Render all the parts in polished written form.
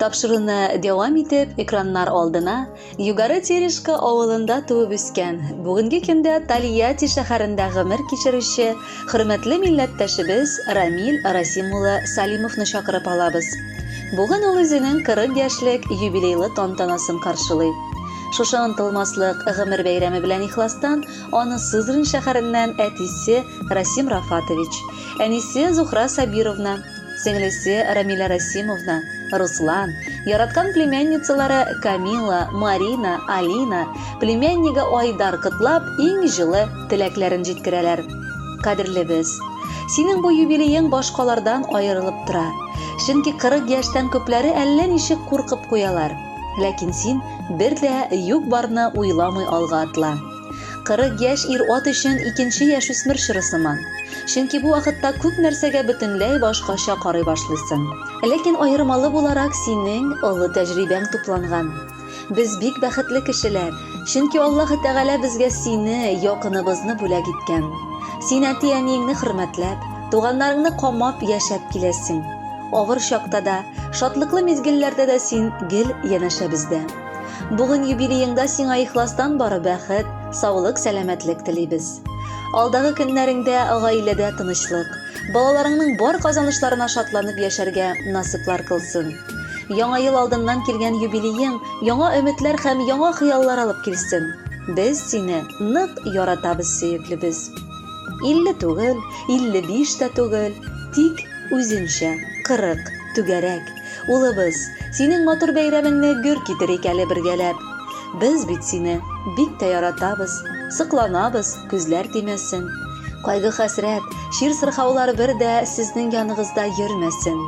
Тапшыруны дәвам итеп, экраннар алдына Югары Терешка авылында туып үскән, бүгенге көндә Тольятти шәһәрендә гомер кичерүче хөрмәтле милләттәшебез Рамил Расим улы Салимовны чакырып алабыз. Бүген ул үзенең 40 яшьлек юбилейлы тантанасын каршылый. Шушы онытылмаслык гомер бәйрәме белән ихластан аны Сызрань шәһәреннән әтисе Расим Рафатович, әнисе Зухра Сабировна, сеңлесе Рамилә Расимовна, Руслан, яраткан племянницалары Камила, Марина, Алина, племяннигы Айдар котлап, иң җылы теләкләрен җиткерәләр. Кадерлебез, синең бу юбилеең башкалардан аерылып тора. Чөнки 40 яшьтән күпләре әллә ничек куркып куялар. Ләкин син бер дә юк-барны уйламый алга атла. 40 яшь ир-ат өчен икенче яшүсмер чоры сыман. Чөнки бу вакытта күп нәрсәгә бөтенләй башкача карый башлыйсың. Ләкин аермалы буларак синең олы тәҗрибәң тупланган. Без бик бәхетле кешеләр, чөнки Аллаһы Тәгалә безгә сине, якыныбызны бүләк иткән. Син әти-әниеңне хөрмәтләп, туганнарыңны камап яшәп киләсең. Авыр чакта да, шатлыклы мизгелләрдә дә син гел янәшәбездә. Бүген юбилееңда сиңа ихластан бары бәхет, саулык-сәламәтлек телибез. Алдагы көннәреңдә гаиләдә тынычлык, балаларыңның бар казанышларына шатланып яшәргә насыйплар кылсын. Яңа ел алдыннан килгән юбилеең яңа өметләр һәм яңа хыяллар алып килсен. Без сине нык яратабыз, сөеклебез. 50 түгел, 55 тә түгел, тик үзенчә, 40, түгәрәк. Улыбыз, синең матур бәйрәмеңне гөр китерик әле бергәләп. Без бит сине бик тә яратабыз, сокланабыз, күзләр тимәсен. Кайгы-хәсрәт, чир-сырхаулар бер дә сезнең яныгызда йөрмәсен.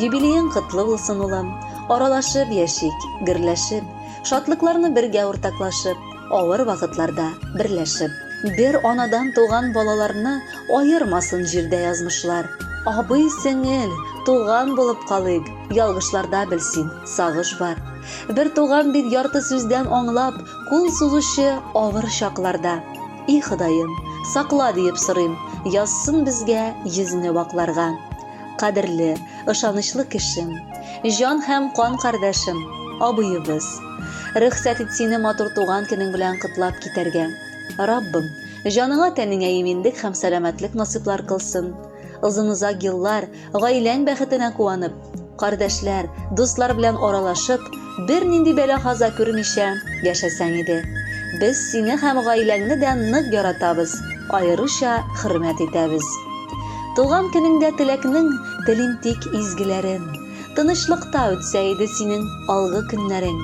Юбилеең котлы булсын, улым. Аралашып яшик, гөрләшеп, шатлыкларны бергә уртаклашып, авыр вакытларда берләшеп. Бер анадан туган балаларны Аермасын җирдә язмышлар. Абый, сеңел, туган булып калыйк, Ялгышларда бел син, сагыш бар. Бер туган бит ярты сүздән аңлап, Кул сузучы авыр чакларда. И Ходаем, сакла диеп сорыйм, Язсын безгә йөзне вакларга. Кадерле, ышанычлы кешем, Җан һәм кан кардәшем, абыебыз. Рөхсәт ит сине матур туган көнең белән котлап китәргә. Раббым, җаныңа-тәнеңә иминлек һәм сәламәтлек насыйплар кылсын. Озын-озак еллар гаиләң бәхетенә куанып, кардәшләр, дуслар белән аралашып, бернинди бәла-каза күрмичә яшәсәң иде. Без сине һәм гаиләңне дә нык яратабыз, аеруча хөрмәт итәбез. Туган көнеңдә теләкнең телим тик изгеләрен. Тынычлыкта үтсә иде синең алгы көннәрең.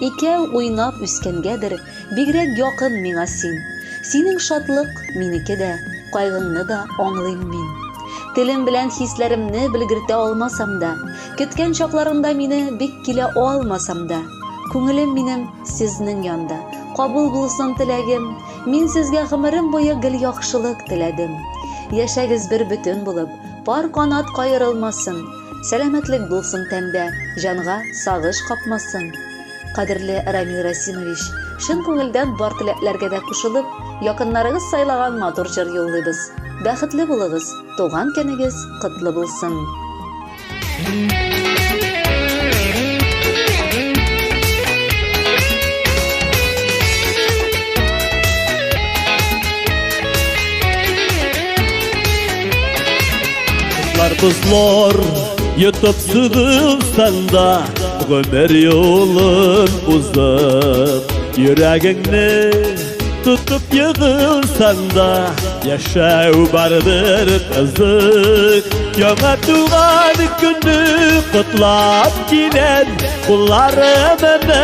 Икәү уйнап үскәнгәдер, Бигрәк якын миңа син. Синең шатлык, минеке дә, Кайгыңны да аңлыйм мин. Телем белән хисләремне белгертә алмасам да, Көткән чакларыңда мине бик килә алмасам да, Күңелем минем сезнең янда, Кабул булсын теләгем, Мин сезгә гомерем буе гел яхшылык теләдем. Яшәгез бер бөтен булып, Пар канат каерылмасын, Сәламәтлек булсын тәндә, Җанга сагыш капмасын. Кадерле Рамил Расимович, чын күңелдән бар теләкләргә дә кушылып, якыннарыгыз сайлаган матур җыр юллыйбыз. Бәхетле булыгыз, туган көнегез котлы булсын! Бозлар йотып сыгылсаң да, Гомер юлын узып, йөрәгеңне тотып егылсаң да, яшәү барыбер кызык. Яңа туган көнне котлап киләм, кулларымны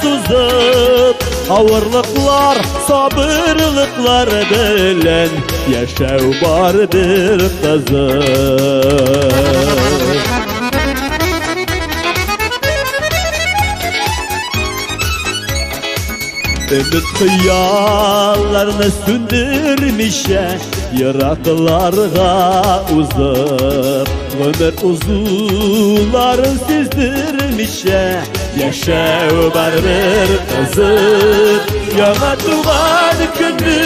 сузып, авырлыклар, сабырлыклар белән яшәү барыбер кызык. Өмет хыялларны сүндермичә Еракларга узып Гомер узуларын сиздермичә Яшәү барыбер кызык Яңа туган көнне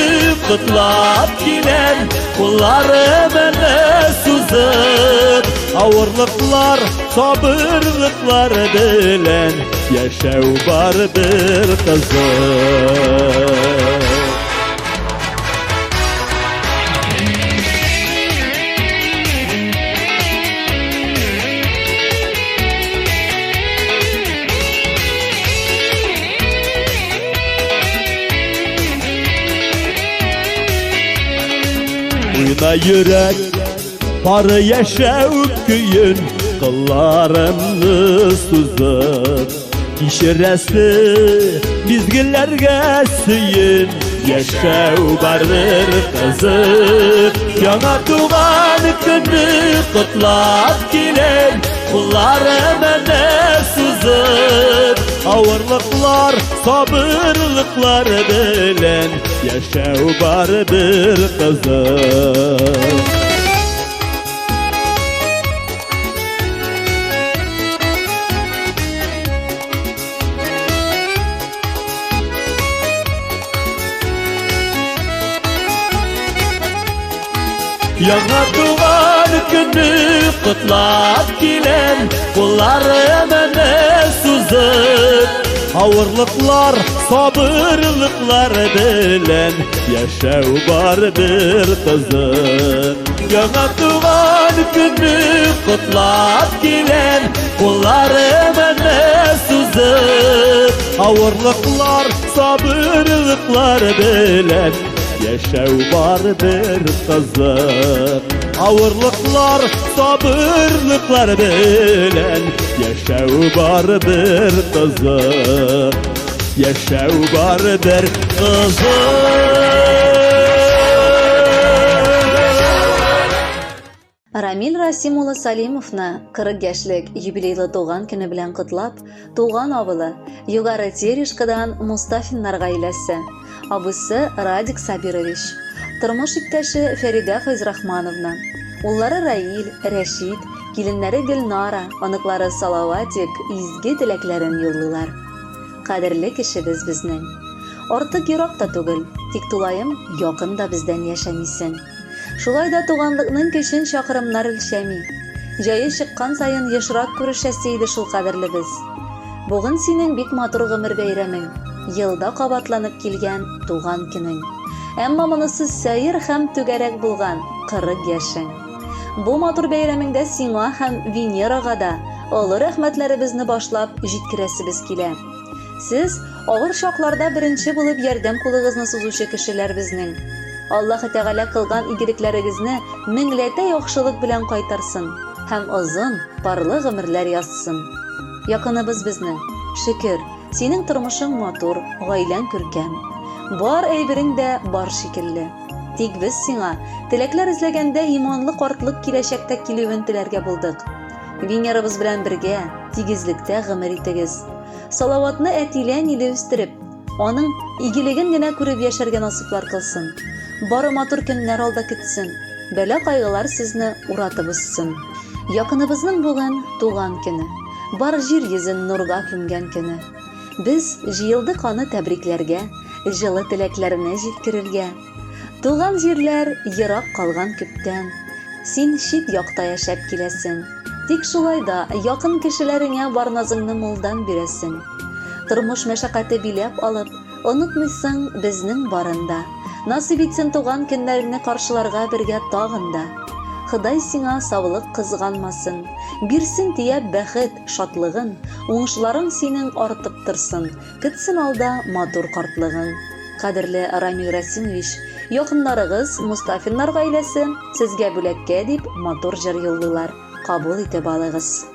котлап киләм Кулларымны сузып. Авырлыклар, сабырлыклар белән яшәү барыбер кызык. Уйна йөрәк, пары яшәү көен, кылларымны сузып, кичерәсе мизгелләргә сөен, яшәү бардыр кызык. Яңа туган көнне котлап киләм, кулларымны сузып, авырлыклар, сабырлыклар белән яшәү барыбер кызык. Яңа туган көнне котлап киләм, кулларымны сузып, авырлыклар, сабырлыклар белән яшәү барыбер кызык. Яңа туган көнне котлап киләм, кулларымны сузып, авырлыклар, сабырлыклар белән яшәү барыбер кызык. Авырлыклар, сабырлыклар белән яшәү барыбер кызык. Яшәү барыбер кызык. Рамил Расим улы Салимовны 40 яшьлек юбилейлы туган көне белән котлап, туган авылы Югары Терешкадан Мустафиннар гаиләсе, абыйсы Радик Сабирович, тормыш иптәше Фәридә Фәйзрахмановна, уллары Раил, Рәшит, киленнәре Гөлнара, оныклары Салаватик изге теләкләрен юллыйлар. Кадерле кешебез безнең. Артык ерак та түгел, тик тулаем якын да бездән яшәмисең. Шулай да туганлыкның көчен чакрымнар үлчәми. Җае чыккан саен ешрак күрешәсе иде шул кадерлебез. Бүген синең бик матур гомер бәйрәмең, елда кабатланып килгән туган көнең. Әмма монысы сәер һәм түгәрәк булган 40 яшең. Бу матур бәйрәмеңдә сиңа һәм Венерага да олы рәхмәтләребезне башлап җиткерәсебез килә. Сез авыр чакларда беренче булып ярдәм кулыгызны сузучы кешеләр безнең. Аллаһы Тәгалә кылган игелекләрегезне меңләтә яхшылык белән кайтарсын һәм озын, парлы гомерләр язсын. Якыныбыз безнең. Шөкер, синең тормышың матур, гаиләң күркәм. Бар әйберең дә бар шикелле. Тик без сиңа, теләкләр эзләгәндә, иманлы картлык киләчәктә килүен теләргә булдык. Венерабыз белән бергә, тигезлектә гомер итегез. Салаватны әтиле-әниле үстереп, аның игелеген генә күреп яшәргә насыйплар кылсын. Бары матур көннәр алда көтсен, бәла-кайгылар сезне уратып узсын. Якыныбызның бүген туган көне, бар җир йөзен нурга күмгән көне. Без җыелдык аны тәбрикләргә, җылы теләкләрне җиткерергә. Туган җирләр ерак калган күптән. Син чит якта яшәп киләсең. Тик шулай да якын кешеләреңә бар назыңны мулдан бирәсең. Тормыш мәшәкате биләп алып, онытмыйсың безнең барын да. Насыйп итсен туган көннәреңне каршыларга бергә тагын да. Ходай сиңа саулык кызганмасын, бирсен төяп бәхет, шатлыгын, уңышларың синең артып торсын. Көтсен алда матур картлыгың. Кадерле Рамил Расимович, якыннарыгыз, Мустафиннар гаиләсе, сезгә бүләккә дип матур җыр юллыйлар. Кабул итеп алыгыз.